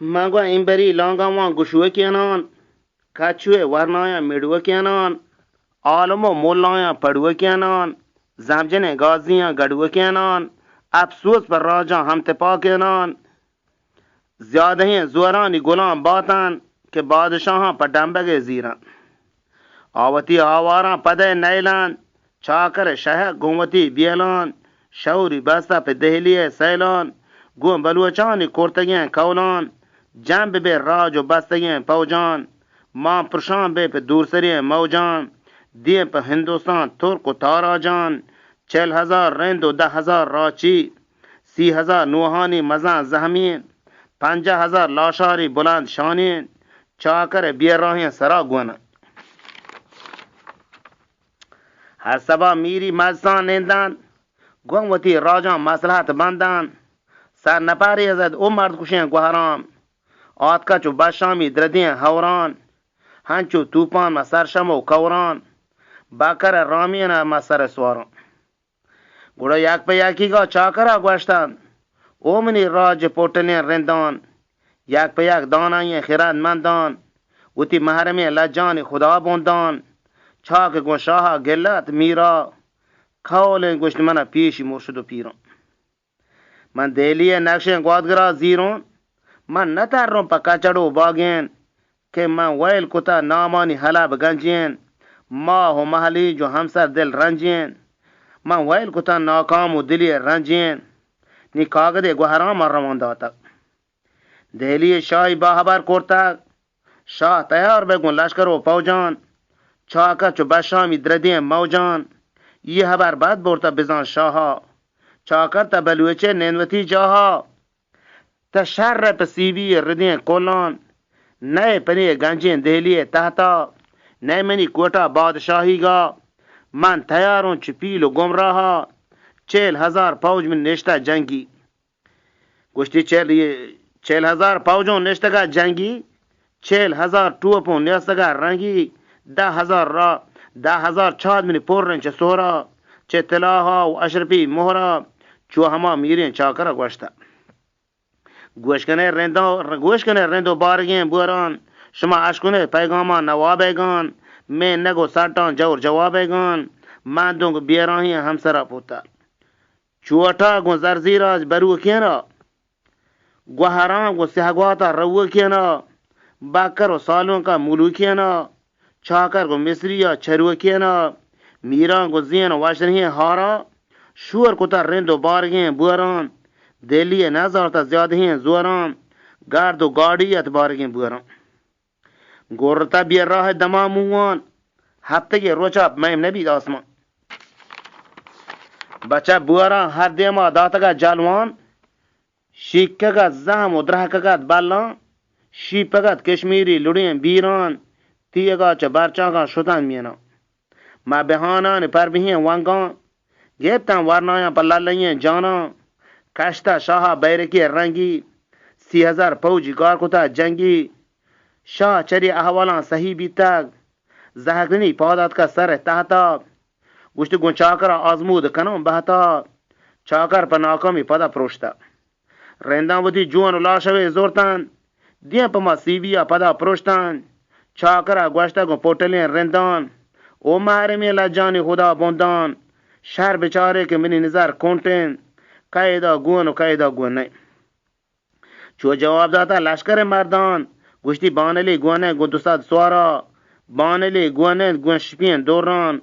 من گوں امبری لانگاواں گشوکینان، کچوئے ورنایاں مڑوکینان، عالم و ملایاں پڑوکینان، زمجنیں گازیاں گڑوکینان، اپسوز پر راجاں ہم تپاکینان، زیادہیں زورانی گلان باتن کہ بادشاہاں پہ ڈمبگے زیرن۔ آ وتی آواراں پدئے نیلان، چاکر شہک گوں وتی بیلان، شوری بستہ پہ دہلی سیلان، گوں بلوچانی کرتگیں کولان، جنب بے راج و بستگیں پوجان، مان پرشان بے پہ دورسریں موجان، دیم پہ ہندوستان ترک و تاراجان، چل ہزار رند و دہ ہزار راچی، سی ہزار نوہانی مزن زہمین، پنجاہ ہزار لاشاری بلند شانین، چاکر بیراہیں سرا گون۔ ہر سبا میری مجسان نندان، گون وتی راجان مصلحت بندان، سر نپریزد او مرد کشیں گوہران، آتکا چو بشامی دردیں ہوران، ہنچو توپان ما سرشم و کوران، بکر رامین ما سر سواران۔ گڑا یک پہ یکیگا چاکرا گوشتن، او منی راج پوٹلیں رندان، یک پہ یک دانائیں خردمندان، وتی محرمیں لجانی خدا بندان، چاک گوں شاہا گلت میرا، کولیں گوشت منا پیشی مرشد و پیران۔ من دہلی نقشیں گوادگرا زیرون، من نترون پہ کچڑ و باگین، کہ من ویل کتا نامانی حلب گنجین، ماہ و مہلی جو ہمسر دل رنجین، من ویل کتا ناکام و دلی رنجین، نی کاگدے گوہرام روان داتگ۔ دہلی شاہی باہبر کرتگ، شاہ تیار بہ گوں لشکر و پوجان، چاکر چو بشامی دردیں موجان، یہ ہبر بد برتہ بزان شاہا، چاکر تہ بلوچے نینوتی جاہا۔ تہ شر پہ سیبی ردیں کلان، نئے پنے گنجیں دہلی تحتا، نئے منی کوٹا بادشاہیگا، من تیاروں چہ پیل و گمراہا، چہل ہزار پوج من نشتہ جنگی۔ گوشتی، چہل، چہل ہزار پوجوں نشتگا جنگی، چہل ہزار ٹوپوں نیستگا رنگی، دہ ہزار را، دہ ہزار چاد منی پرن چہ سہرا، چہ تلاہا و اشرپی مہرا، چو ہما میریں چاکرا گوشتہ۔ گوش کنے رندو، گوش کنے رند و بارگیں بوران، شما اشکنے پیغاما نوابیگان، میں نگو سٹان جور جوابیگان، من دونگ بیراہیں ہمسرا پوتا۔ چوٹا گوں زرزیراج بروکینا، گوہرام گوں سیہگواتا روکینا، بکر و سالونکا ملوکینا، چاکر گوں مصریا چروکینا، میران گوں زین و وشرہیں ہارا، شور کتا رند و بارگیں بوران، دلی نزارتا زیادہیں زوران، گرد و گاڑی ات بارگیں بوران۔ گورتا بیا راہ دما موان، ہفتگے روچا میم نبید آسمان۔ بچہ بوراں ہر دیما داتگا جلوان، شیکگت زہم و درہکگت بلان، شیپگت کشمیری لڑیں بیران، تیگا چہ برچانکاں شتان مینان۔ ما بہانان پر بہیں ونگاں، گپتاں ورنایاں پہ للئیں جاناں، کشتہ شاہا بیرکی رنگی، سی ہزار پوجی کار کتا جنگی۔ شاہ چری احوالاں سہی بیتگ، زہگنی پاد آتکا سر تحتا، گوشت، گوں چاکرا آزمود کناں بہتا۔ چاکر پہ ناکامی پدا پروشتہ۔ رنداں وتی جوان و لاشوے زورتن، دیم پہ ما سیبیا پدا پروشتن۔ چاکرا گوشتہ، گوں پوٹلیں رندان، او محرمیں لجانی خدا بندان، شر بچارے کہ منی نظر کنٹیں، قیدا گون و قیدا گون نئے۔ چو جواب داتا لشکر مردان، گوشتی، بانلی گون گوں دو سد سوارا، بانلی گون گوں شپیں دوران،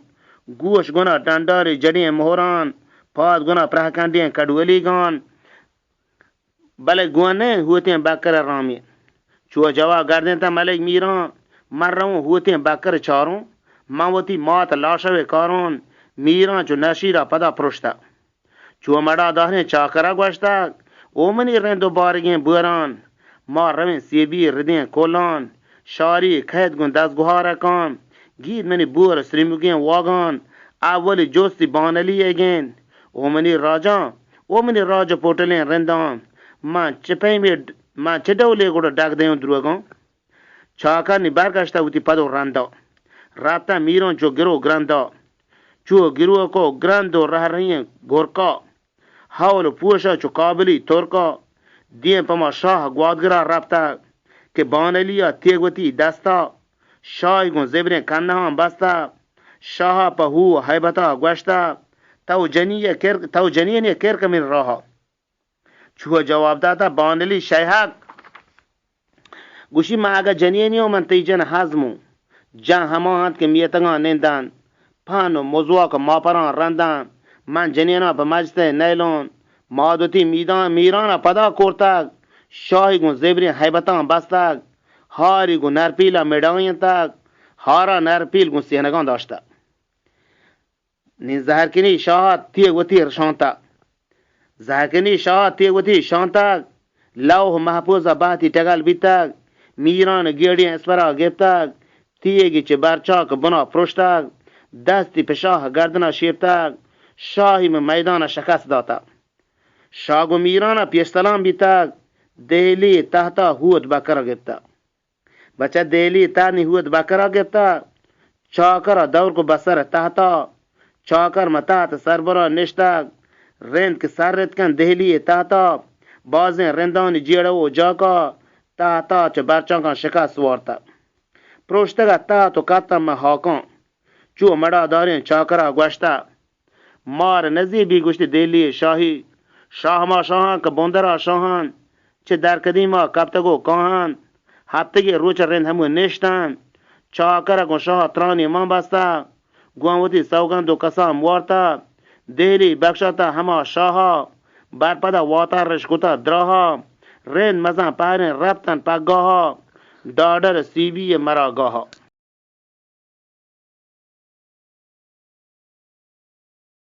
گوش گنا ڈنڈاری جڑیں مہران، پاد گنا پرہکنڈیں کڈولیگان، بلے گون ہوتیں بکر رامی۔ چو جواب گردینتا ملک میران، من رؤں ہوتیں بکر چاروں، من وتی مات لاشوے کارون۔ میران چو نشیرا پدا پرشتہ۔ چو مڑا داریں چاکرا گوشتگ، او منی رند و بارگیں بوران، ما رویں سیبی ردیں کولان، شاری کہت گوں دزگوہارکان، گید منی بور سریمگیں واگان، اولی جستی بانلی ئیگین۔ او منی راجان، او منی راج پوٹلیں رندان، من چہ پیمے، من چہ ڈولے گڑا ڈگ دیوں دروگاں؟ چاکر نی برگشتہ وتی پد و رندا۔ رپتہ میران چو گرو گرندا۔ چو گروک و گرند و رہرہیں گورکا۔ ہول و پوشا چو کابلی ترکا۔ دیم پہ ما شاہ گوادگرا رپتگ کہ بانلی ءَ تیگ وتی دستا، شاہی گوں زبریں کنہاں بستہ، شاہ ءَ پہ ہو ءُ ہیبتا گوشتہ، تو جنی ءِ کرک، تو جنینی ءِ کرک من راہ۔ چو جواب داتہ بانلی شیہک، گوشی، من اگہ جنینی اوں من تئی جن ہزموں۔ جن ہما انت کہ میتگاں نندنت، پن ءُ مزواک ءُ ماپراں رندنت۔ من جنیناں پہ مجلس ءَ نیلون۔ ما دوتی میدان میران ءَ پدا کرتگ۔ شاہی گوں زبریں ہیبتاں بستگ۔ ہاری گوں نرپیل ءَ مڑاینتگ۔ ہارا نرپیل گوں سینگاں داشتگ۔ نی زہرکنی شاہ ءَ تیگ وتی رشانتگ۔ زہرکنی شاہ ءَ تیگ وتی شانتگ۔ لوح محفوظ ءَ بہتی ٹگل بیتگ۔ میران گیڑیں اسپرا گپتگ۔ تیگی چہ برچاک بنا پروشتگ۔ دستی پہ شاہ گردنا شیپتگ۔ شاہی مہ میدان ءَ شکست داتگ۔ شاہ گوں میران ءَ پیش سلام بیتگ۔ دہلی تحت ءَ ہوت بکرا گپتگ۔ بچہ دہلی تانی ہوت بکرا گپتہ۔ چاکرا دور کو بسر تحتا۔ چاکر مہ تحت سربرا نشتگ۔ رند کہ سر رتکن دہلی تحتا۔ بازیں رندانی جیڑہ و جاکا۔ تحتا چہ برچانکاں شکست وارتہ۔ پروشتگ ات تحت و کپتہ مہ ہاکاں۔ چو مڑا داریں چاکرا گوشتہ۔ مار نزیبی گوشتی دہلی شاہی۔ شاہ ما شاہان کہ بندرا شاہان۔ چہ در قدیما کپتگ و کاہان۔ ہفتگی روچ رند ہمو نشتن۔ چاکر گوں شاہ ترانی مان بستہ۔ گوں وتی سوگند و قسم وارتہ۔ دہلی بخشتہ ہما شاہا۔ برپدا واتر رش کتہ دراہا۔ رند مزن پہریں رپتن پگاہا۔ ڈاڈر سیبی مراگاہا۔